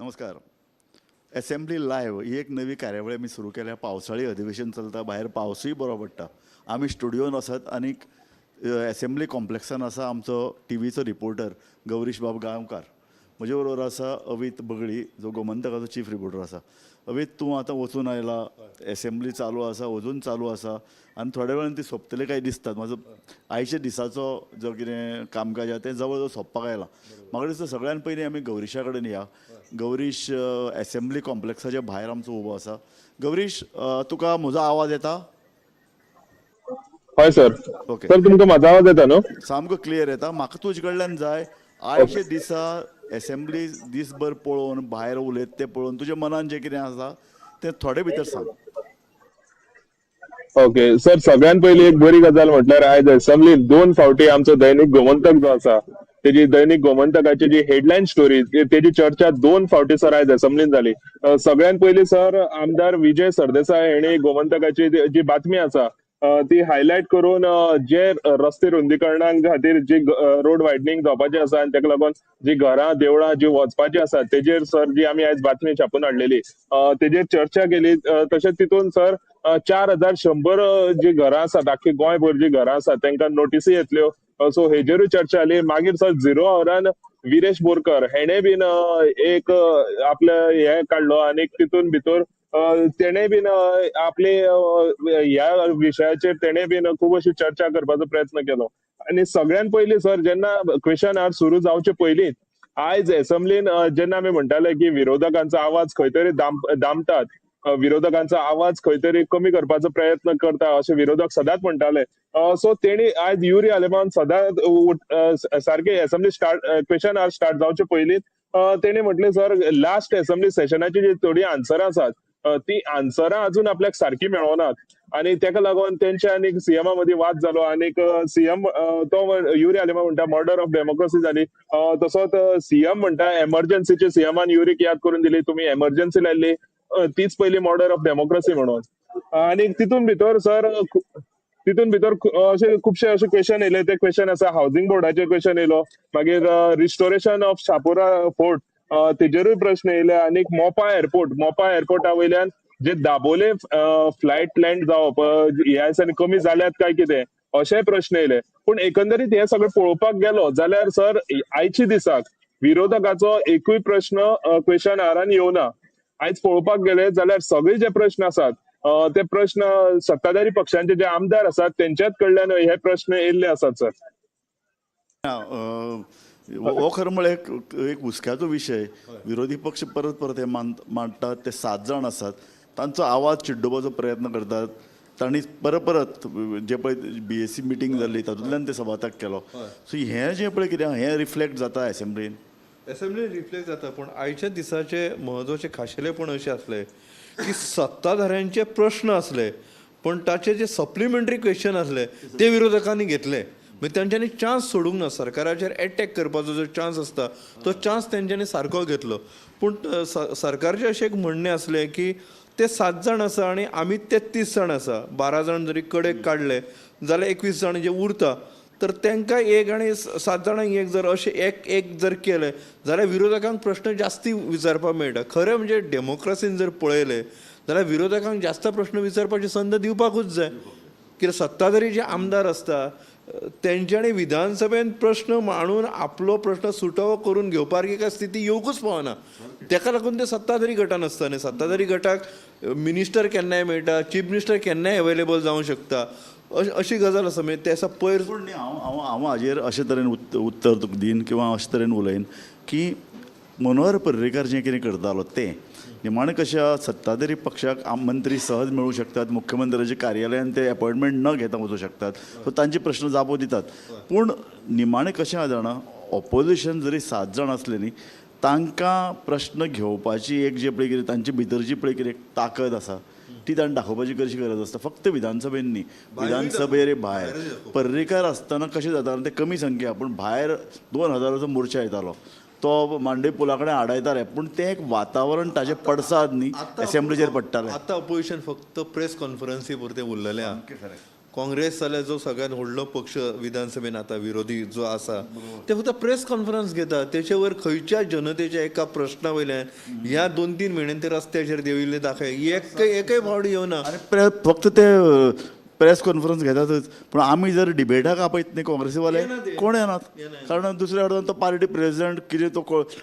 नमस्कार. Assembly live ही एक नवी कार्यावळ आमी सुरू केल्या. पावसाळी अधिवेशन चलता, भायर पावसूय बरो पडटा. आमी स्टुडियोन आसात आनीक एसेंब्ली कॉम्प्लेक्सान आसा आमचो टीव्हीचो रिपोर्टर गौरीश बाब गांवकार. म्हजे बरोबर आसा अवीत बगळी, जो गोमंतकाचो चीफ रिपोर्टर आसा. अवीत, तूं आतां वचून आयला. एसेंब्ली चालू आसा, अजून चालू आसा आनी थोड्या वेळान ती सोंपतली काय दिसतात. म्हाजो आयच्या दिसाचो जो कितें कामकाज आसा तें जवळ जवळ सोंपपाक आयलां. म्हाका दिसता सगळ्यान पयलीं आमी गौरीशा कडेन या. गौरीश एसेंब्ली कॉम्प्लेक्साच्या भायर आमचो उबो आसा. गौरीश, तुका म्हजो आवाज येता? हय सर. ओके. सर, तुमकां म्हजो आवाज येता न्हू? सामको क्लियर येता. म्हाका तुजे कडल्यान जाय, आयच्या दिसा एसेंब्ली दीसभर पळोवन, भायर उलयत तें पळोवन, तुज्या मनान जें कितें आसा तें थोडे भितर सांग. ओके सर, सगळ्यात पयली एक बरी गजाल म्हटल्यार आयज असेंब्लीत दोन फावटी आमचो दैनिक गोमंतक जो आसा, तेजी दैनिक गोमंतकाची जी हेडलायन स्टोरी, तेजी चर्चा दोन फावटी सर आयज असेंब्लीत जाली. सगळ्यात पयली सर, आमदार विजय सरदेसाय हेणी गोमंतकाची जी जी बातमी आसा ती हायलायट करून जे रस्ते रुंदीकरणा खातीर जी रोड वायडनींग जावपाची आसा आनी ताका लागून जी घरां देवळां जी वचपाची आसा, तेजेर सर जी आमी आयज बातमी छापून हाडलेली, तेजेर चर्चा केली. तशेंच तितून सर 4100 जी घरां आसात, आख्खी गोंयभर जी घरां आसात, तांकां नोटीसी येतल्यो, सो हेजेरूय चर्चा जाली. मागीर सर, झिरो आवरान विरेश बोरकर हेणे बीन एक आपले हे काडलो आनी तितून भितर तेणे बीन आपले ह्या विशयाचेर तेणे बीन खूब अशी चर्चा करपाचो प्रयत्न केलो. आनी सगळ्यात पयलीं सर, जेन्ना क्वेश्चन आवर सुरू जावचे पयलींच आयज असेंब्लीन जेन्ना आमी म्हणटाले की विरोधकांचो आवाज खंय तरी दामतात, विरोधकांचो आवाज खंय तरी कमी करपाचो प्रयत्न करता अशें विरोधक सदांच म्हणटाले, सो तेणी आयज युरी आलेमान सदांच सारके assembly start, question our start जावचे पयलींच तेणी म्हटलें, सर, लास्ट असेंब्ली सेशनाची जी थोडी आन्सरां आसात, ती आन्सरां अजून आपल्याक सारकी मेळोनात आनी तेका लागून तेंच्या आनी सीएमा मदीं वाद जालो. आनीक सीएम तो युरी आलेमा म्हणटा मर्डर ऑफ डेमोक्रेसी जाली. तसोच सीएम म्हणटा एमर्जन्सीचे, सीएमान युरीक याद करून दिली, तुमी एमर्जन्सी लायल्ली, तीच पयली मर्डर ऑफ डेमोक्रेसी म्हणून. आनी तितून भितर सर, तितून भितर अशे खुबशे अशे क्वेश्चन येयले. ते क्वेश्चन आसा, हावसिंग बोर्डाचे क्वेश्चन येयलो, मागीर रिस्टोरेशन ऑफ शापोरा फोर्ट, तेजेरूय प्रश्न येयले आनी मोपा एअरपोर्ट, मोपा एअरपोर्टा वयल्यान जे दाबोले फ्लायट लँड जावप ह्या दिसांनी कमी जाल्यात काय कितें, अशेय प्रश्न येयले. पूण एकंदरीत हे सगळें पळोवपाक गेलो जाल्यार सर, आयच्या दिसाक विरोधकाचो एकूय प्रश्न क्वेश्चन आवरान येवना. आयज पळोवपाक गेले जाल्यार सगळे जे प्रश्न आसात, ते प्रश्न सत्ताधारी पक्षांचे जे आमदार आसात तेंच्याच कडल्यान हे प्रश्न येयल्ले आसात सर. हो खरें म्हळ्यार एक एक हुस्क्याचो विशय. विरोधी पक्ष परत परत हे मांडटात, ते सात जाण आसात, तांचो आवाज चिड्डोवपाचो प्रयत्न करतात. तांणी परत परत जे पळय बीएसी मिटींग जाल्ली, तातूंतल्यान ते सभात्याग केलो. सो हें जें पळय कितें, हें रिफ्लेक्ट जाता एसेंब्लीन? एसेंब्ली रिफ्लेक्ट जाता, पूण आयच्या दिसाचे म्हत्वाचे खाशेलेपण अशें आसलें की सत्ताधाऱ्यांचे प्रश्न आसले, पूण ताचे जे सप्लिमेंटरी क्वेश्चन आसले ते विरोधकांनी घेतले. मागीर तेंच्यांनी चान्स सोडूंक ना. सरकाराचेर एटॅक करपाचो जो चान्स आसता, तो चान्स तेंच्यांनी सारको घेतलो. पूण सरकारचें अशें एक म्हणणें आसलें की ते सात जाण आसा आनी आमी 33 जाण आसा, 12 जाण जरी कडेक काडले जाल्यार 21 जाण जे उरता, तर तांकां एक आनी सात जाणांक एक जर अशें एक एक जर केलें जाल्यार विरोधकांक प्रश्न जास्ती विचारपाक मेळटा. खरें म्हणजे डेमोक्रेसीन जर पळयलें जाल्यार विरोधकांक जास्त प्रश्न विचारपाची संद दिवपाकूच जाय. कित्याक सत्ताधारी जे आमदार आसता, तेंच्यांनी विधानसभेन प्रश्न मांडून आपलो प्रश्न सुटावो करून घेवपाक काय स्थिती येवकूच पावना. तेका लागून ते सत्ताधारी गटान आसता न्ही. सत्ताधारी गटाक मिनिस्टर केन्नाय मेळटा, चीफ मिनिस्टर केन्नाय एवेलेबल जावंक शकता, अशी गजाल आसा. म्हणजे ते आसा पयर पूण न्ही, हांव हांव हांव हाजेर अशे तरेन उत्तर तुका दीन किंवा अशे तरेन उलयन की मनोहर पर्रीकार जें कितें करतालो तें निमाणें कशें, सत्ताधारी पक्षाक मंत्री सहज मेळूं शकतात, मुख्यमंत्र्याच्या कार्यालयान ते अपॉयंटमेंट न घेता वचूं शकतात, सो तांचे प्रश्न जापो दितात. पूण निमाणें कशें आसा जाणा, ऑपोजिशन जरी सात जाण आसले न्ही, तांकां प्रश्न घेवपाची एक जे पळय कितें तांचे भितर जी पळय कितें ताकद आसा, ती ताणें दाखोवपाची कशी गरज आसता. फक्त विधानसभेन न्ही, विधानसभेर भायर. पर्रीकार आसतना कशें जाता, ते कमी संख्या, पूण भायर 2000चो मोर्चा येतालो, तो मांडे पुला कडेन आडायताले, पूण तें एक वातावरण ताजे पडसाद न्ही एसेंब्लीचेर पडटाले. आतां अपोजिशन फक्त प्रेस कॉन्फरन्सी पुरतें उरलेलें आहा. काँग्रेस जाल्यार जो सगळ्यात व्हडलो पक्ष विधानसभेन आतां विरोधी जो आसा, ते फक्त प्रेस कॉन्फरन्स घेता. तेचे वयर खंयच्या जनतेच्या एका प्रश्ना वयल्यान ह्या 2-3 म्हयन्यान ते रस्त्याचेर देंविल्ले दाखय एक एकय फावट येवना. आनी फक्त ते प्रेस कॉन्फरन्स घेतातच, पूण आमी जर डिबेटाक आपयत न्ही काँग्रेसीवाले कोण येनात, कारण दुसऱ्या वटेन तो पार्टी प्रेसिडेंट कितें तो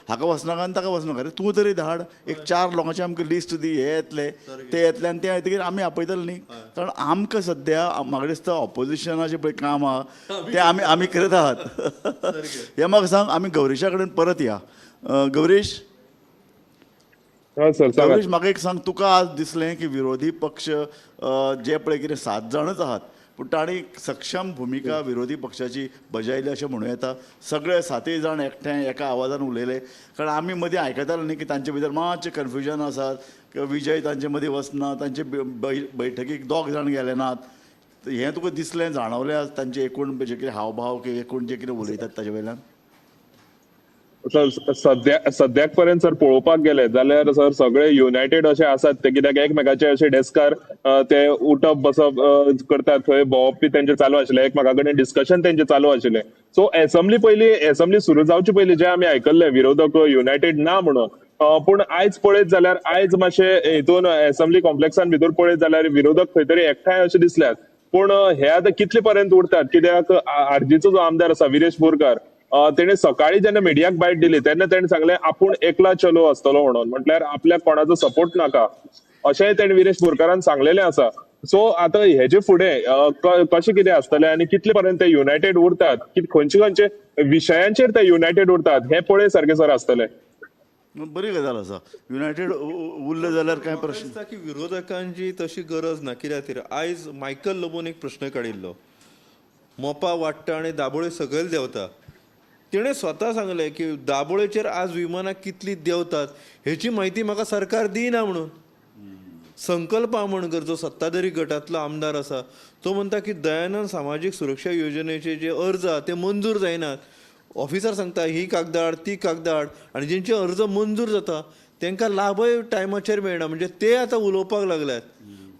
हाका वचनाका आनी ताका वचनाका. अरे तूं तरी धाड एक 4 लोकांची आमकां लिस्ट दी, हे येतले ते येतले आनी ते येतकीर आमी आपयतले न्ही. कारण आमकां सद्या म्हाका दिसता ऑपोजिशनाचें पळय काम आहा तें आमी आमी करत आहात. हें म्हाका सांग, आमी गौरीशा कडेन परत या. गौरीश, सर गौरीश म्हाका एक सांग, तुका आज दिसलें की विरोधी पक्ष जे पळय कितें 7 जाणच आहात, पूण तांणी सक्षम भुमिका विरोधी पक्षाची बजायली अशें म्हणूं येता? सगळे 7 जाण एकठांय एका आवाजान उलयले, कारण आमी मदीं आयकताले न्ही की तांचे भितर मातशें कन्फ्युजन आसात, किंवा विजय तांचे मदीं वचना, तांचे बैठकीक 2 जाण गेले नात. हें तुका दिसलें, जाणवलें आज तांचे एकूण जे कितें हावभाव किंवा एकूण जे कितें उलयतात ताजे वयल्यान? सर सद्याक पर्यंत सर पळोवपाक गेले जाल्यार सर सगळे युनायटेड अशे आसात ते, कित्याक एकमेकाचे अशे डेस्कार ते उठप बसप करतात, थंय भोंवप बी तेंचे चालू आशिल्लें, एकमेका कडेन डिस्कशन तेंचे चालू आशिल्लें. सो एसेंब्ली पयली, एसेंब्ली सुरू जावचे पयली जे आमी आयकल्ले विरोधक युनायटेड ना म्हणून, पूण आयज पळयत जाल्यार आयज मातशे हितून एसेंब्ली कॉम्प्लेक्सान भितर पळयत जाल्यार विरोधक खंय तरी एकठांय अशे दिसल्यात. पूण हे आतां कितले पर्यंत उरतात, कित्याक आरजीचो जो आमदार आसा विरेश बोरकार, तेणे सकाळी जेन्ना मिडियाक बायट दिली तेन्ना तेणे सांगलें आपूण एकला चलो आसतलो म्हणून, म्हटल्यार आपल्याक कोणाचो सपोर्ट नाका अशेंय तेणे विरेश बोरकारान सांगलेलें आसा. सो आतां हेजे फुडें कशें कितें आसतलें आनी कितले पर्यंत ते युनायटेड उरतात, की खंयचे खंयचे विशयांचेर ते युनायटेड उरतात हें पळय सारकें सर आसतलें. बरी गजाल आसा, युनायटेड उरले जाल्यार कांय प्रश्न दिसता की विरोधकांची तशी गरज ना. कित्याक खातीर आयज मायकल लोबोन एक प्रश्न काडिल्लो, मोपा वाडटा आनी दाबोळे सकयल देंवता. तिणें स्वता सांगलें की दाबोळेचेर आज विमानां कितलीं देंवतात हेची म्हायती म्हाका सरकार दिना म्हणून. संकल्प आमोणकर जो सत्ताधारी गटांतलो आमदार आसा तो म्हणटा की दयानंद सामाजीक सुरक्षा योजनेचे जे अर्ज आहा ते मंजूर जायनात. ऑफिसर सांगता ही कागदाड ती कागदाड, आनी जेंचे अर्ज मंजूर जाता तांकां लाभय टायमाचेर मेळना. म्हणजे ते आतां उलोवपाक लागल्यात.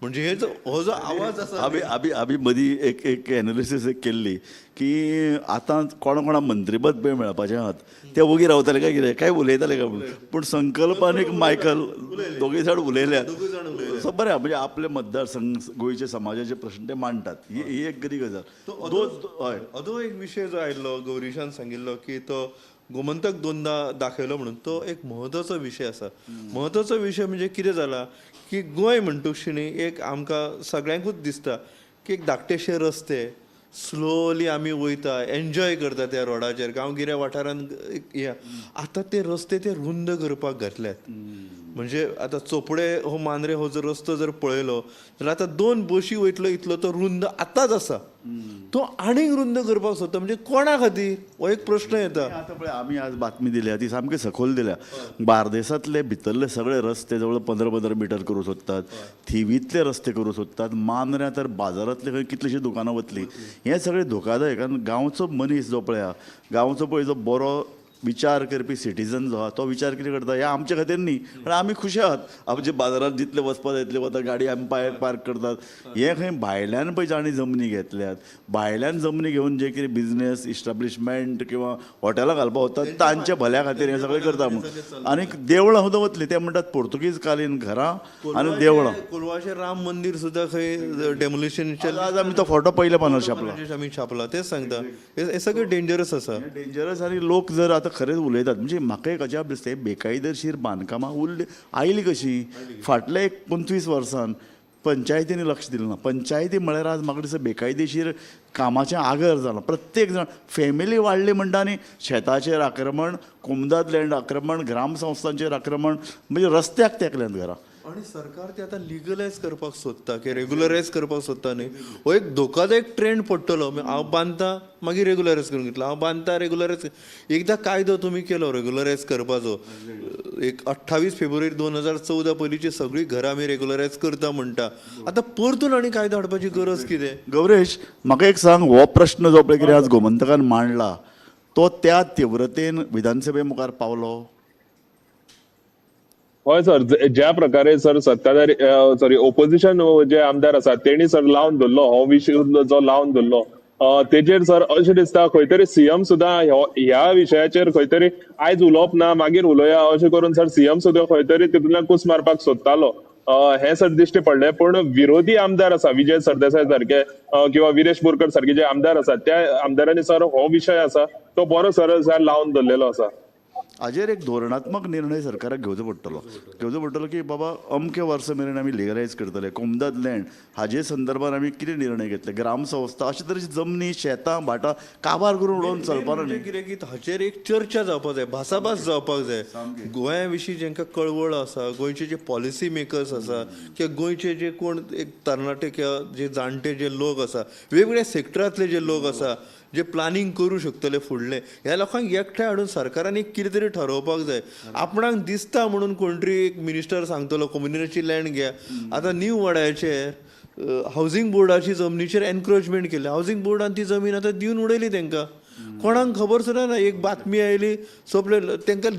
म्हणजे हे हो जो आवाज आसा, आमी आमी आमी मदीं एक एक एनालिसीस एक केल्ली की आतां कोणा कोणा मंत्रीपद पळय मेळपाचें आहात ते वोगी रावताले काय कितें, काय उलयताले काय म्हणून, पूण संकल्प आनी मायकल दोगूय जाण उलयल्यात. सो बरें, म्हणजे आपले मतदारसंघ गोंयचे समाजाचे प्रश्न ते मांडटात, ही एक बरी गजाल. हय, अदो एक विशय जो आयिल्लो गौरीशान सांगिल्लो की तो गोमंतक दोनदा दाखयलो म्हणून, तो एक म्हत्वाचो विशय आसा. म्हत्वाचो विशय म्हणजे कितें जाला की गोंय म्हणटकशीणी एक आमकां सगळ्यांकूच दिसता की एक धाकटेशे रस्ते स्लोली आमी वयता, एन्जॉय करता त्या रोडाचेर, गांवगिऱ्या वाठारांत हे आतां ते रस्ते ते रुंद करपाक घातल्यात. म्हणजे आतां चोपडे हो मांद्रे हो जर रस्तो जर पळयलो जाल्यार आतां 2 बशी वयतलो इतलो तो रुंद आतांच आसा, तो आनीक रुंद करपाक सोदता. म्हणजे कोणा खातीर हो एक प्रश्न येता. आतां पळय आमी आज बातमी दिल्या ती सामकी सखोल दिल्या. बार्देसांतले भितरले सगळे रस्ते जवळ 15-15 मिटर करूं सोदतात, थिवींतले रस्ते करूं सोदतात, मांद्र्यां तर बाजारांतले खंय कितलीशीं दुकानां वतलीं. हें सगळें धोकादायक, कारण गांवचो मनीस जो पळय आहा, गांवचो पळय जो बरो विचार करपी सिटीजन जो आहा तो विचार कितें करता, हें आमचे खातीर न्ही, पण आमी खुशी आहात. आमचे बाजारांत जितले वचपाक जाय तितले वता, गाडी आमी पांय पार्क करतात. हें खंय भायल्यान पळय जांणी जमनी घेतल्यात, भायल्यान जमनी घेवन जे कितें बिजनेस इस्टाब्लिशमेंट किंवा हॉटेलां घालपाक वतात तांच्या भल्या खातीर हें सगळें करता म्हणून. आनी देवळां सुद्दां वतलीं, ते म्हणटात पोर्तुगीज कालीन घरां आनी देवळां. कोलवाचें राम मंदीर सुद्दां खंय डेमोलिशनच्या आज आमी तो फोटो पयल्या पानार छापला, आमी छापला. तेच सांगता हें सगळें डेंजरस आसा, डेंजरस. आनी लोक जर आतां खरेंच उलयतात, म्हणजे म्हाका एक अजाप दिसता, बेकायदेशीर बांदकामां उरली आयली कशी फाटल्या एक 25 वर्सान पंचायतींनी लक्ष दिलें ना. पंचायती म्हळ्यार आज म्हाका दिसता बेकायदेशीर कामाचें आगर जालां. प्रत्येक जाण फॅमिली वाडली म्हणटा आनी शेताचेर आक्रमण, कोमुनिदाद लँड आक्रमण, ग्रामसंस्थांचेर आक्रमण, म्हणजे रस्त्याक तेंकल्यात घरां. आणि सरकार ते आतां लिगलायज करपाक सोदता की रेगुलरायज करपाक सोदता न्ही, हो एक धोकादायक ट्रेंड पडटलो. हांव बांदता मागीर रेगुलरायज करून घेतलो, हांव बांदता रेगुलरायज. एकदां कायदो तुमी केलो रेगुलरायज करपाचो, एक 28 फेब्रुवारी 2014 पयलींची सगळीं घरां आमी रेगुलरायज करता म्हणटा, आतां परतून आनी कायदो हाडपाची गरज कितें? गौरेश, म्हाका एक सांग, हो प्रश्न जो पळय कितें आज गोमंतकान मांडला तो त्या तीव्रतेन विधानसभे मुखार पावलो? हय सर, ज्या प्रकारे सर सत्ताधारी, सॉरी, ओपोजिशन जे आमदार आसात तेणी सर लावन धरलो हो विशय जो लावन धरलो, तेजेर सर अशें दिसता खंय तरी सीएम सुद्दां ह्या विशयाचेर खंय तरी आयज उलोवप ना, मागीर उलोवया अशें करून सर सीएम सुद्दां खंय तरी तितूंतल्यान कूस मारपाक सोदतालो, हें सर दिश्टी पडलें. पूण विरोधी आमदार आसा विजय सरदेसाय सारके किंवा विरेश बोरकर सारके जे आमदार आसात त्या आमदारांनी सर हो विशय आसा तो बरो सर सर लावन धरलेलो आसा. हाजेर एक धोरणात्मक निर्णय सरकाराक घेवचो पडटलो की बाबा, अमके वर्सा मेरेन आमी लिगलायज करतले कोमुनिदाद लँड. हाजे संदर्भात आमी कितें निर्णय घेतले? ग्रामसंस्था अशे तरेची जमनी, शेतां, भाटां काबार करून उडोवन चलपाना. म्हणजे न्ही. कितें की हाचेर एक चर्चा जावपाक जाय, भासाभास जावपाक जाय. गोंया विशीं जांकां कळवळ आसा, गोंयचे जे पॉलिसी मेकर्स आसा किंवा गोंयचे जे कोण एक तरणाटे किंवा जे जाणटे जे लोक आसा, वेगवेगळ्या सेक्टरांतले जे लोक आसा, जे प्लानींग करूं शकतले फुडलें, ह्या लोकांक एकठांय हाडून सरकारान एक कितें तरी ठरोवपाक जाय. आपणाक दिसता म्हणून कोण तरी एक मिनिस्टर सांगतलो कोमुनिदादची लँड घे. आतां न्यू वाड्याचेर हावजींग बोर्डाची जमनीचेर एनक्रोचमेंट केली. हावजींग बोर्डान ती जमीन आतां दिवन उडयली तांकां. कोणाक खबर सुद्दां ना. एक बातमी आयली, सोंपले. तांकां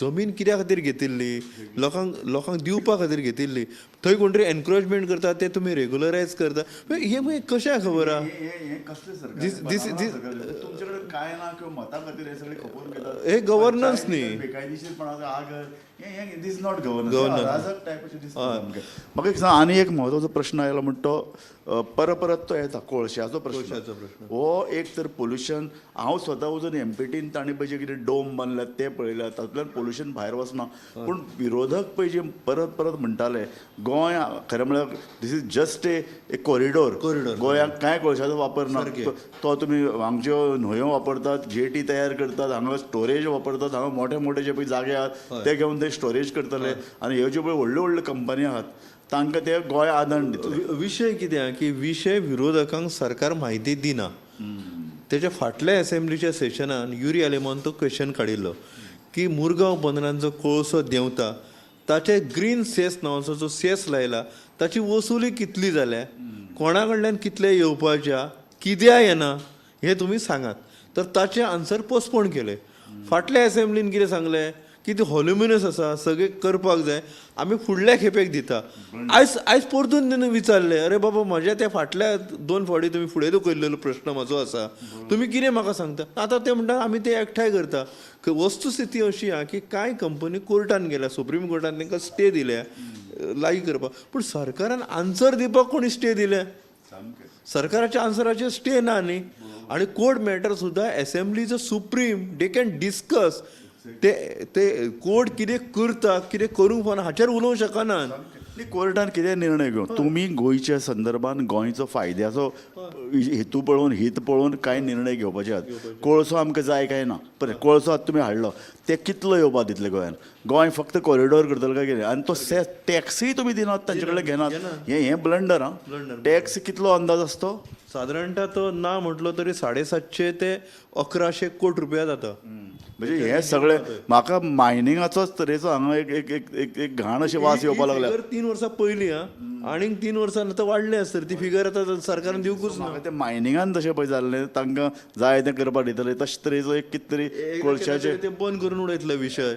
जमीन कित्या खातीर घेतिल्ली? लोकांक दिवपा खातीर घेतिल्ली. थंय कोण तरी एनक्रोचमेंट करता, ते तुमी रेगुलरायज करता, हें मागीर कशें खबर आहा? हें कसलें सरकार? This तुमचे कडेन काय ना किंवा मतां खातीर हे सगळे खपोवन घेतात. हे governance न्ही. बेकायदेशीरपणाचो आगर हें, this not governance. Governance. अराजक टायप अशें दिसता सामकें. म्हाका एक सांग, आनी एक म्हत्वाचो प्रश्न आयलो म्हणटा तो परत परत तो येता, कोळशाचो प्रश्न. कोळशाचो प्रश्न. हो एक तर पोल्युशन, हांव स्वता वचून एमपीटीन तांणी पळय जे कितें डोम बांदल्यात ते पळयल्यात, तातूंतल्यान पोल्युशन भायर वचना. पूण विरोधक पळय जे परत परत म्हणटाले, गोंय खरें म्हळ्यार this is just a corridor. Corridor. गोंयांक कांय कोळशाचो वापर ना. सारकें. तो तुमी हांगच्यो न्हंयो वापरतात, जेटी तयार करतात, हांगा स्टोरेज वापरतात, हांगा मोठे मोठे जे पळय जागे आहात ते घेवन ते स्टोरेज करतले आनी ह्यो ज्यो पळय व्हडल्यो व्हडल्यो कंपनी आहात तांकां ते गोंय आदान दितले. विशय कितें आहा की विशय विरोधकांक सरकार म्हायती दिना. तेच्या फाटल्या एसेंब्लीच्या सेशनान युरी आलेमान तो क्वेश्चन काडिल्लो की मुरगांव बंदरान जो कोळसो देंवता ताचे ग्रीन सेस नांवाचो जो सेस लायला ताची वसुली कितली जाल्या, कोणा कडल्यान कितले येवपाच्या, कित्याक येना, हें तुमी सांगात. तर ताचें आन्सर पोस्टपोन केलें. फाटल्या एसेंब्लीन कितें सांगलें की ती हॉल्युमिनस आसा, सगळें करपाक जाय, आमी फुडल्या खेपेक दिता. आयज परतून तेणें विचारलें, अरे बाबा, म्हज्या त्या फाटल्या दोन फावटी तुमी फुडें दवरिल्लो प्रश्न म्हाजो आसा, तुमी कितें म्हाका सांगता? आतां ते म्हणटा आमी ते एकठांय करता. वस्तुस्थिती अशी आहा की कांय कंपनी कोर्टान गेल्या, सुप्रीम कोर्टान तांकां स्टे दिल्या लागीं करपाक, पूण सरकारान आन्सर दिवपाक कोणी स्टे दिल्या? सरकाराच्या आन्सराचेर स्टे ना न्ही. आनी कोर्ट मॅटर सुद्दां assembly is a supreme, they can discuss. ते ते कोर्ट कितें करता, कितें करूंक फावना हाचेर उलोवंक शकना. न्ही, कोर्टान कितें निर्णय घेवन तुमी गोंयच्या संदर्भान गोंयचो फायद्याचो हेतू पळोवन, हित पळोवन कांय निर्णय घेवपाचे आहात. कोळसो आमकां जाय काय ना? बरें, कोळसो आतां तुमी हाडलो, ते कितलो येवपा दितले गोंयान? गोंय फक्त कॉरिडोर करतले काय कितें? आनी तो से टॅक्सूय तुमी दिनात, तांचे कडेन घेनात. हें हें ब्लंडर आं. टॅक्स कितलो अंदाज आसतो? सादारणतः तो ना म्हटलो तरी 750 ते 1100 कोटी रुपया जाता. म्हणजे हे सगळे म्हाका मायनिंगाचोच तरेचो हांगा एक एक एक एक एक घाण अशी वास येवपाक लागल्या. फिगर 3 वर्सां पयलीं आं, आनीक 3 वर्सां आतां वाडले आसतली ती फिगर. आतां सरकारान दिवकूच ना. म्हाका ते मायनिंगान तशें पळय जाल्लें, तांकां जाय तें करपाक दितले, तशे तरेचो एक कितें तरी कोळशाचें ते बंद करून उडयतले विशय,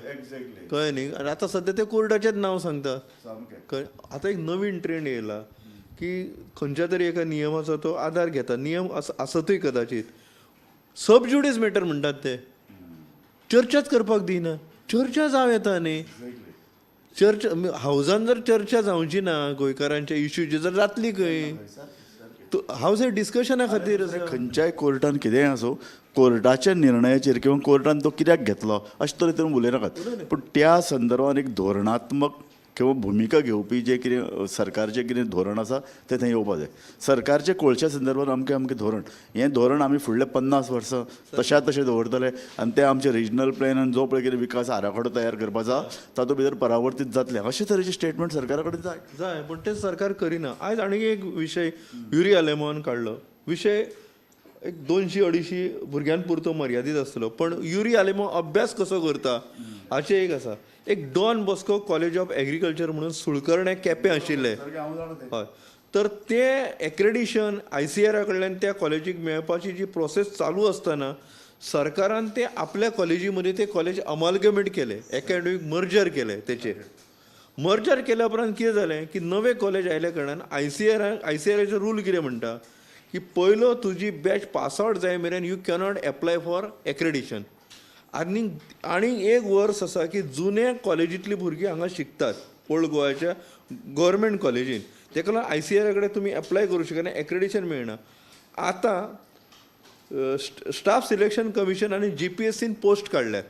कळ्ळें न्ही? आनी आतां सद्या ते कोर्टाचेंच नांव सांगता, कळ्ळें? आतां एक नवीन ट्रेंड येयला की खंयच्या तरी एका नियमाचो तो आदार घेता. नियम आसतूय कदाचीत, सब ज्युडीस मॅटर म्हणटात ते, चर्चाच करपाक दिना. चर्चा जावं येता न्ही. चर्चा हावजान जर चर्चा जावची ना गोंयकारांच्या इश्यूची जर जातली खंय? हावज हे डिस्कशना खातीर आसा. खंयच्याय कोर्टान कितेंय आसूं, कोर्टाच्या निर्णयाचेर किंवा कोर्टान तो कित्याक घेतलो अशें तरेन तुमी उलयनाकात. पूण त्या संदर्भान एक धोरणात्मक किंवा भुमिका घेवपी जें कितें सरकारचें कितें धोरण आसा तें थंय येवपा जाय. सरकारचें कोळशा संदर्भान अमकें अमकें धोरण, हें धोरण आमी फुडले 50 वर्सां तशा तशें दवरतले आनी तें आमचें रिजनल प्लॅन आनी जो पळय कितें विकास आराखडो तयार करपाचो आहा तातूंत भितर परावर्तीत जातलें, अशे तरेचें स्टेटमेंट सरकारा कडेन जाय. जाय, पूण तें सरकार करिना. आयज आनीक एक विशय युरी आलेमान काडलो. विशय एक 200-250 भुरग्यां पुरतो मर्यादीत आसतलो, पण युरी आलेमांव अभ्यास कसो करता हाचें एक आसा. एक don Bosco college of agriculture म्हणून सुळकर्णे केपें आशिल्लें. हय, तर ते एक्रेडिशन आयसीएआरा कडल्यान त्या कॉलेजीक मेळपाची जी प्रोसेस चालू आसतना सरकारान ते आपल्या कॉलेजी मदीं ते कॉलेज अमालगमेट केले, एकाडेमीक मर्जर केले तेचेर. मर्जर केल्या उपरांत कितें जालें की नवें कॉलेज आयल्या कारणान आयसीआराचो रूल कितें म्हणटा की पयलो तुजी बॅच पास आवट जाय मेरेन you cannot apply for accreditation. आनी आनी एक वर्स आसा की जुन्या कॉलेजींतलीं भुरगीं हांगा शिकतात ओल्ड गोवाच्या गव्हर्मेंट कॉलेजीन, तेका लागून आयसीआरा कडेन तुमी एप्लाय करूं शकना, एक्रेडिशन मेळना. आतां स्टाफ सिलेक्शन कमिशन आनी जीपीएससीन पोस्ट काडल्यात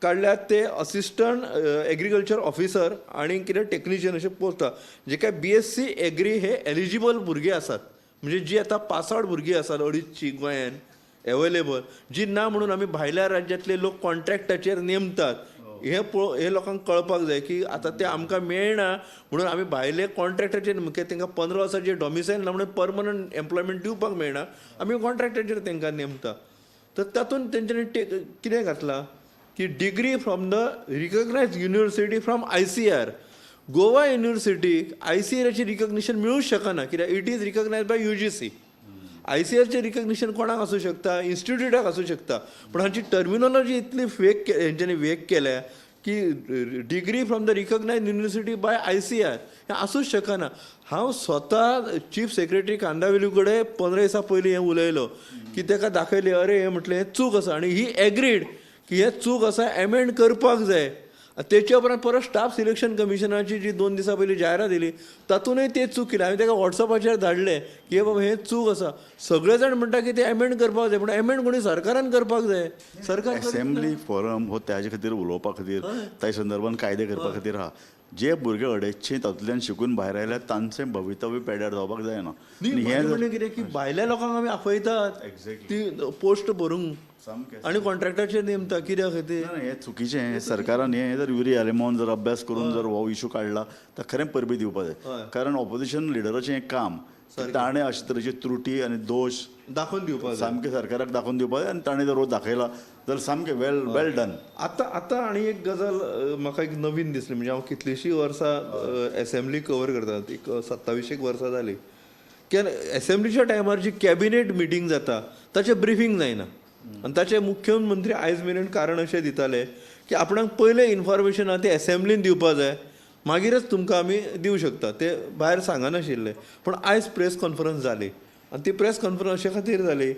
काडल्यात ते असिस्टंट एग्रीकल्चर ऑफिसर आनी कितें टेक्निशियन अशे पोस्ट आहा, जे काय बीएससी एग्री हे एलिजिबल भुरगे आसात, म्हणजे जी आतां पास आवट भुरगीं आसात अडीचशी गोंयान एवेलेबल, जी ना म्हणून आमी भायल्या राज्यांतले लोक कॉन्ट्रॅक्टाचेर नेमतात. हें पळोव, हें लोकांक कळपाक जाय की आतां ते आमकां मेळना म्हणून आमी भायले कॉन्ट्रॅक्टाचेर, कित्याक तांकां 15 वर्सांचे डॉमिसायल ना म्हणून परमनंट एम्प्लॉयमेंट दिवपाक मेळना, आमी कॉन्ट्रॅक्टाचेर तांकां नेमता. तर तातूंत तेंच्यांनी कितें घातलां की degree from the recognised university from ICAR. Goa युनिवर्सिटीक आयसीआराची recognition मेळूंक शकना, कित्याक it is recognised by UGC. आयसीआरचें recognition कोणाक आसूं शकता, इन्स्टिट्यूटाक आसूं शकता, पूण हांची टर्मिनोलॉजी इतली फेक, हेंच्यांनी वेक केल्या की degree from the recognised university by ICAR हें आसूंक शकना. हांव स्वता चीफ सेक्रेटरी कांदावेलू कडेन 15 दिसां पयलीं हें उलयलो की ताका दाखयलें, अरे हें म्हटलें हें चूक आसा, आनी ही एग्रीड की हें चूक आसा, एमेंड करपाक जाय. तेच्या उपरांत परत स्टाफ सिलेक्शन कमिशनाची जी 2 दिसां पयलीं जायरात दिली तातूंतय ते चूक केली. हांवें ताका वॉट्सएपाचेर धाडलें की हे बाबा हें चूक आसा. सगळे जाण म्हणटा की ते एमेंड करपाक जाय, पूण एमेंड कोणी सरकारान करपाक जाय. सरकार असेंब्ली फोरम हो त्याचे खातीर उलोवपा खातीर, त्या संदर्भान कायदे करपा खातीर आहा. जे भुरगे अडेचशे तातूंतल्यान शिकून भायर आयल्यार तांचें भवितव्य पेड्यार जावपाक जायना. न्ही, हें म्हणलें कितें की भायल्या लोकांक आमी आपयतात ती पोस्ट भरूंक सामकें आनी कॉन्ट्रॅक्टाचेर नेमता कित्याक खातीर. ना, हें चुकीचें. हें सरकारान हें जर युरी आलेमावन जर अभ्यास करून जर हो इशू काडला तर खरें परबी दिवपा जाय, कारण ऑपोजिशन लिडराचें हें काम, ताणें अशे तरेची त्रुटी आनी दोश दाखोवन दिवपाक जाय, सामकें सरकाराक दाखोवन दिवपाक जाय, आनी ताणें जर हो दाखयला जाल्यार सामकें वेल वेल डन. आतां आतां आनी एक गजाल म्हाका एक नवीन दिसली, म्हणजे हांव कितलींशीं वर्सां एसेंब्ली कवर करता, एक 27 वर्सां जालीं. केन्ना एसेंब्लीच्या टायमार जी कॅबिनेट मिटींग जाता ताचें ब्रिफींग जायना, आनी ताचे मुख्यमंत्री आयज मेरेन कारण अशें दिताले की आपणाक पयलें इन्फॉर्मेशन आहा तें एसेंब्लीन दिवपा जाय, मागीरच तुमकां आमी दिवं शकता, ते भायर सांगनाशिल्ले. पूण आयज प्रेस कॉन्फरन्स जाली, आनी ती प्रेस कॉन्फरन्स अशे खातीर जाली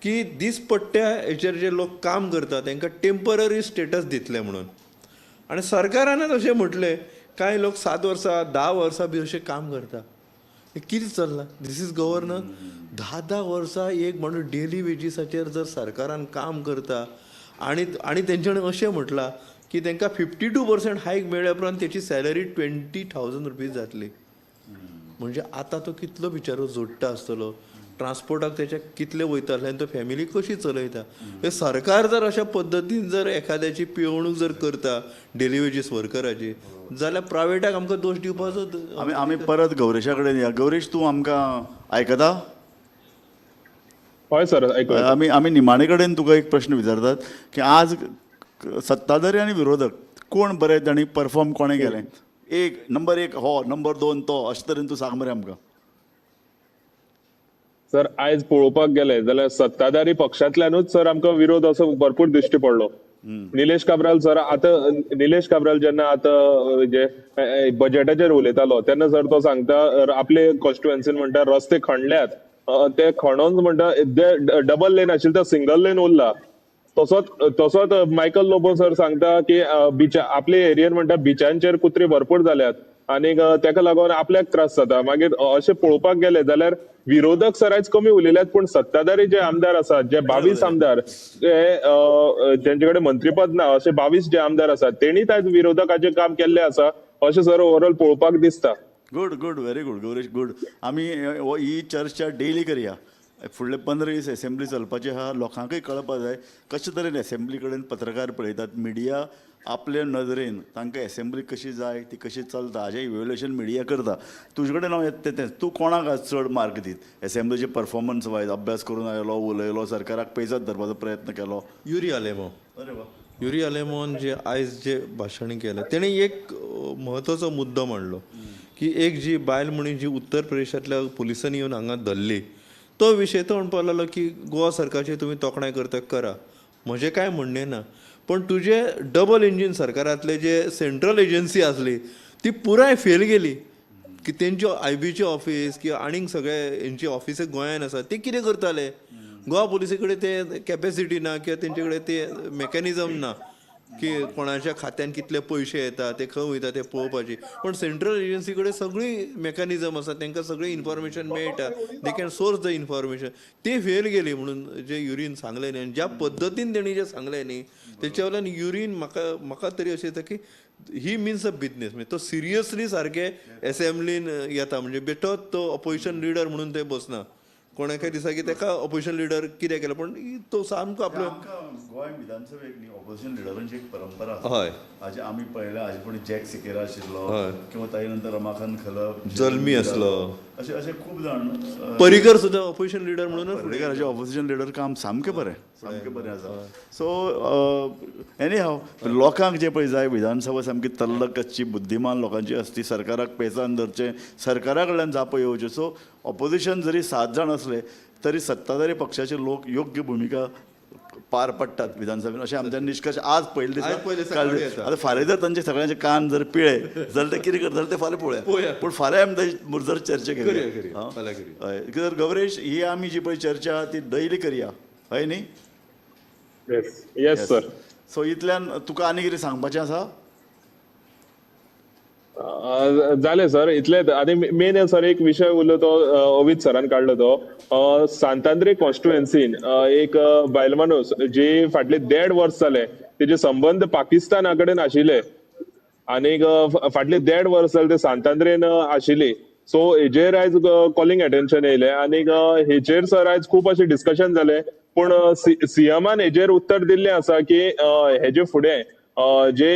की दिसपट्ट्या हेचेर जे लोक काम करता तांकां टेंपररी स्टेटस दितले म्हणून. आनी सरकारानच अशें म्हटलें, कांय लोक 7 वर्सां 10 वर्सां बी अशें काम करता. हें कितें चल्लां? This is governance. 10-10 वर्सां एक माणूस डेली वेजीसाचेर जर सरकारान काम करता, आनी आनी तेंच्यांनी अशें म्हटलां की तांकां 52% हायक मेळ्ळ्या उपरांत तेची सॅलरी 20,000 रुपीज जातली. म्हणजे आतां तो कितलो बिचारो जोडटा आसतलो, ट्रान्सपोर्टाक तेच्या कितले वयताले आनी तो फॅमिली कशी चलयता. हे सरकार जर अशा पद्दतीन जर एखाद्याची पिळवणूक जर करता डेली वेजीस वर्कराची, जाल्यार प्रायवेटाक आमकां दोश दिवपाचो आमी आमी परत गौरेशा कडेन या. गौरेश, तूं आमकां आयकता? हय सर, आयकूं. आमी आमी निमाणे कडेन तुका एक प्रश्न विचारतात की आज सत्ताधारी आनी विरोधक कोण बरें तांणी परफॉर्म कोणें केलें? एक नंबर 1 हो, नंबर 2 तो, अशे तरेन तूं सांग मरे आमकां. सर, आयज पळोवपाक गेले जाल्यार सत्ताधारी पक्षांतल्यानूच सर आमकां विरोध असो भरपूर दिश्टी पडलो. निलेश काब्राल सर, आतां निलेश काब्राल जेन्ना आतां जे बजेटाचेर उलयतालो तेन्ना सर तो सांगता आपले कॉन्स्टिट्युएन्सीन म्हणटा रस्ते खणल्यात, ते खणोन म्हणटा डबल लेन आशिल्ले तो सिंगल लेन उरला. तसोच तसोच मायकल लोबो सर सांगता की बिचा आपले एरियेन म्हणटा बिचांचेर कुत्री भरपूर जाल्यात आनीक तेका लागून आपल्याक त्रास जाता. मागीर अशें पळोवपाक गेले जाल्यार विरोधक सर आयज कमी उलयल्यात, पूण सत्ताधारी जे आमदार आसात, जे 22 आमदार जे जेंचे कडेन मंत्रीपद ना अशे 22 जे आमदार आसात तेणीच आयज विरोधकाचें काम केल्लें आसा अशें सर ओवरऑल पळोवपाक दिसता. Good good, very good Gauresh, good. आमी ही चर्चा डेली करया. फुडले 15 दीस एसेंब्ली चलपाची आहा, लोकांकय कळपा जाय कशे तरेन एसेंब्ली कडेन पत्रकार पळयतात, मिडिया आपले नदरेन तांकां एसेंब्ली कशी जाय ती कशी चलता हाजें इवेल्युएशन मिडिया करता. तुजे कडेन हांव येता तें, तूं कोणाक आज चड मार्क दीत एसेंब्लीचे परफॉर्मन्स वायज? अभ्यास करून आयलो, उलयलो, सरकाराक पेजाद धरपाचो प्रयत्न केलो. युरी आलेमाव. अरे वा. युरी आलेमावन जे आयज जे भाशण केलें तेणें एक म्हत्वाचो मुद्दो मांडलो की एक जी बायल मनीस जी उत्तर प्रदेशांतल्या पुलिसांनी येवन हांगा धरली तो विशय तो म्हणपाक लागलो की गोवा सरकारची तुमी तोखणाय करता करा, म्हजें कांय म्हणणें ना, पण तुजे डबल इंजीन सरकारांतले जे सेंट्रल एजन्सी आसली ती पुराय फेल गेली की तेंच्यो आयबीचे ऑफिस किंवा आनीक सगळे हेंची ऑफिसां गोंयान आसा ते कितें करताले? गोवा पुलिसे कडेन ते कॅपेसिटी ना किंवा तेंचे कडेन ते मॅकॅनिजम ना की कोणाच्या खात्यान कितले पयशे येता ते खंय वयता ते पळोवपाची. पण सेंट्रल एजन्सी कडेन सगळी मॅकॅनिजम आसा, तांकां सगळी इन्फॉर्मेशन मेळटा, they can source the information. ते फेल गेली म्हणून जे युरीन सांगलें न्ही आनी ज्या पद्दतीन तेणी जें सांगलें न्ही तेच्या वयल्यान युरीन म्हाका म्हाका तरी अशें दिसता की ही मिन्स अ बिजनेस. म्हणजे तो सिरियसली सारके एसेंब्लीन येता, म्हणजे बेठोच तो अपोजिशन लिडर म्हणून ते बसना. कोणाकय दिसा की ताका अपोजिशन लिडर कितें केलें, पण तो सामको आपलो आमकां गोंय विधानसभेक न्ही ऑपोजिशन लिडरांची एक परंपरा आसा. हाजे आमी पळयल्या, हाजे पयलीं जॅक सिकेरा आशिल्लो किंवा ताजे नंतर रमाकांत खलप, जल्मी आसलो, अशे अशे खूब जाण, परिकर सुद्दां ऑपोजिशन लिडर म्हणूनच. पर्रीकराचें ऑपोजिशन लिडर काम सामकें बरें, सामकें बरें आसा. सो एनी हाव, लोकांक जें पळय जाय, विधानसभा सामकी तल्लक आसची, बुद्धिमान लोकांची आसची, सरकाराक पेचान धरचें, सरकारा कडल्यान जापो येवच्यो. सो ऑपोजिशन जरी 7 जाण असले तरी सत्ताधारी पक्षाचे लोक योग्य भुमिका पार पडटात विधानसभेन, अशें आमच्या निश्कर्श आज पयले आज पयले दिसा. सकाळी येता. आतां फाल्यां जर तांचे सगळ्यांचे कान जर पिळे जाल्यार ते कितें करता ते फाल्यां पळोवया, पूण फाल्यां आमी ताची जर चर्चा करूया, करूया. करूया. फाल्यां करूया. हय, कित्याक गौरेश, ही आमी जी पळय चर्चा आहा ती डैली करया, हय न्ही? येस येस सर. सो इतल्यान तुका आनी कितें सांगपाचें आसा? जालें सर इतलें. आनी मेन सर एक विशय उरलो तो अवित सरान काडलो तो सांतांद्रे कॉन्स्टिट्युएन्सीन एक बायल माणूस जी फाटले 1.5 वर्स जाले तेजे संबंद पाकिस्ताना कडेन आशिल्ले आनीक फाटले 1.5 वर्स जाले ते सांतांद्रेन आशिल्ली. सो हेजेर आयज कॉलिंग अटेन्शन येयलें आनीक हेजेर सर आयज खूब अशें डिस्कशन जालें, पूण सीएमान हेजेर उत्तर दिल्लें आसा की हेजे फुडें जे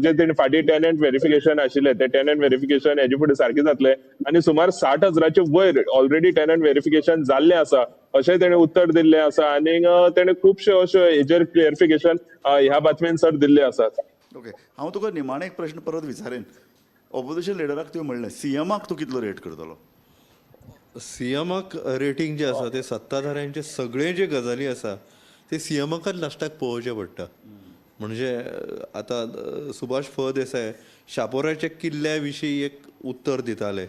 जे तेणी फाटीं टेनंट वेरिफिकेशन आशिल्लें ते टेनंट वेरिफिकेशन हेजे फुडें सारकें जातलें आनी सुमार 60,000 वयर ऑलरेडी टेनंट वेरिफिकेशन जाल्लें आसा अशें तेणें उत्तर दिल्लें आसा. आनीक तेणें खुबशे अशे हेजेर क्लियरिफिकेशन ह्या बातमेन सर दिल्ले आसात. ओके, हांव तुका निमाणें एक प्रश्न परत विचारेन. ऑपोजिशन लिडराक तुवें म्हणलें, सीएमाक तूं कितलो रेट करतलो? सीएमाक रेटींग जें आसा तें सत्ताधाऱ्यांचे सगळे जे गजाली आसा ते सीएमाकच लास्टाक पळोवचें पडटा. म्हणजे आतां सुभाष फळदेसाय शापोराच्या किल्ल्या विशीं एक उत्तर दिताले,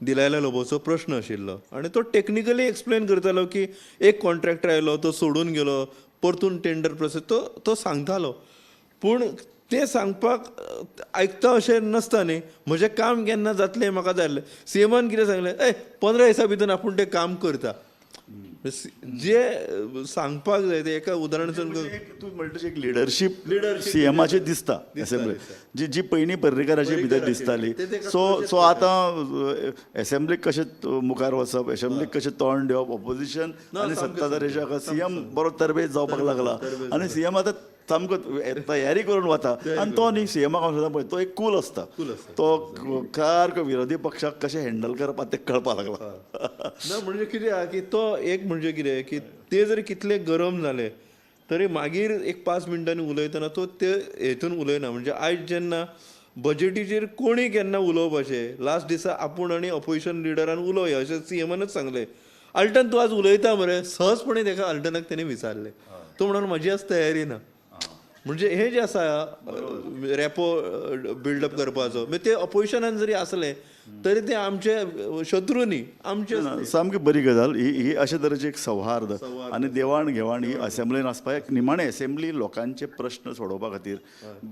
दिलायला लोबोचो प्रश्न आशिल्लो आनी तो टॅक्निकली एक्सप्लेन करतालो की एक कॉन्ट्रॅक्टर आयलो तो सोडून गेलो, परतून टेंडर प्रोसेस तो सांगतालो. पूण तें सांगपाक आयकता अशें नासता न्ही, म्हजें काम केन्ना जातलें म्हाका जाय आसलें. सीएमान कितें सांगलें, ए 15 दिसां भितर आपूण तें काम करता, जे सांगपाक जाय तें एका उदाहरण. तूं म्हणटा तशी एक लिडरशीप सीएमाची दिसता एसेंब्ली, जी जी पयलीं पर्रीकाराची भितर दिसताली. सो सो आतां एसेंब्लीक कशें मुखार वचप, एसेंब्लीक कशें तोंड दिवप, ऑपोजिशन आनी सत्ताधाऱ्याच्या सीएम बरो तरबेज जावपाक लागला आनी सीएम आतां सामको तयारी करून वता आनी तो न्ही सीएमाक हांव सदां पळय तो एक कूल आसता, तो सारको विरोधी पक्षाक कशें हँडल करपाक तें कळपाक लागला. ना म्हणजे कितें आहा की तो एक म्हणजे कितें की ते जर कितले गरम जाले तरी मागीर एक 5 मिनटांनी उलयतना तो ते हेतून उलयना. म्हणजे आयज जेन्ना बजेटीचेर कोणी केन्ना उलोवपाचें लास्ट दिसा आपूण आनी ऑपोजिशन लिडरान उलोवया अशें सीएमानच सांगलें. आल्टन तूं आज उलयता मरे, सहजपणे तेका आल्टनाक तेणें विचारलें, तो म्हणून म्हजी आज तयारी ना. म्हणजे हे जे आसा रेपो बिल्डअप करपाचो, मागीर ते ऑपोजिशनान जरी आसले तरी ते आमचे शत्रू न्ही, आमचे. सामकी बरी गजाल ही. ही अशे तरेची एक सौहार्द आनी देवाण घेवाण ही असेंब्लीन आसपाक. निमाणें एसेंब्ली लोकांचे प्रश्न सोडोवपा खातीर,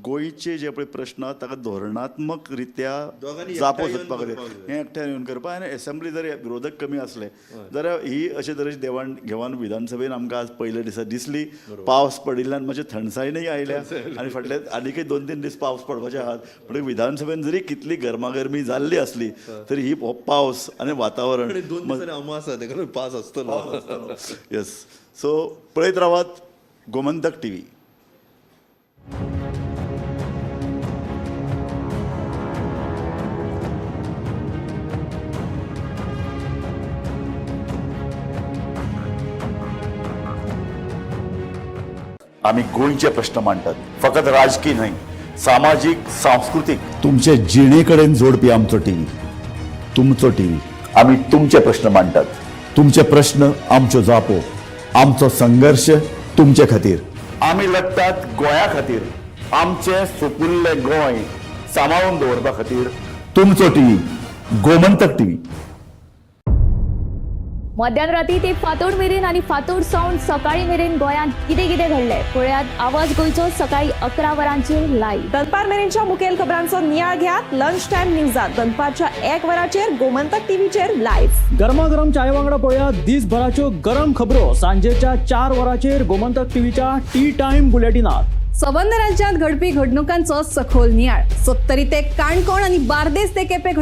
गोंयचे जे पळय प्रश्न आहा ताका धोरणात्मक रित्या जापो सोदपा खातीर हें एकठांय येवन करपा. आनी एसेंब्ली जर विरोधक कमी आसले जाल्यार ही अशे तरेची देवाण घेवाण विधानसभेन आमकां आज पयले दिसा दिसली. पावस पडिल्ल्यान मातशें थंडसाणीय आयल्या आनी फाटले आनीकय 2-3 दीस पावस पडपाचे आहात. पूण विधानसभेन जरी कितली गरमागरमी जाल्ली आसली तरी ही हो पावस आनी वातावरण 2 दिसांनी अमास आसा तेका पास आसतलो. येस, सो पळयत रावात गोमंतक टीव्ही. आमी गोंयचे प्रश्न मांडटात, फकत राजकी न्हय, सामाजीक, सांस्कृतीक, तुमचे जिणे कडेन जोडपी आमचो टीव्ही, तुमचो टीव्ही. आमी तुमचे प्रश्न मांडटात, तुमचे प्रश्न आमच्यो जापो, आमचो संघर्श तुमचे खातीर. आमी लडटात गोंया खातीर, आमचें सुपुल्लें गोंय सांबाळून दवरपा खातीर. तुमचो टीव्ही, गोमंतक टीव्ही. मध्यान राती ते फांतोड मेरेन आनी फांतोड सावन सकाळी मेरेन गोंयांत कितें कितें घडलें पळयात आवाज गोंयचो सकाळी 11 वरांचेर लायव्ह. दनपार मेरेनच्या मुखेल खबरांचो नियाळ घेयात लंच टायम न्यूजात दनपारच्या 1 वराचेर गोमंतक टीव्हीचेर लायव्ह. गरमागरम चाये वांगडा पळयात दिसभराच्यो गरम खबरो सांजेच्या 4 वरांचेर गोमंतक टीव्हीच्या टी टायम बुलेटिनात. सबंद राज्यात घडपी घडणुकांचो सखोल नियाळ. सत्तरी ते काणकोण आनी बार्देस ते केपें.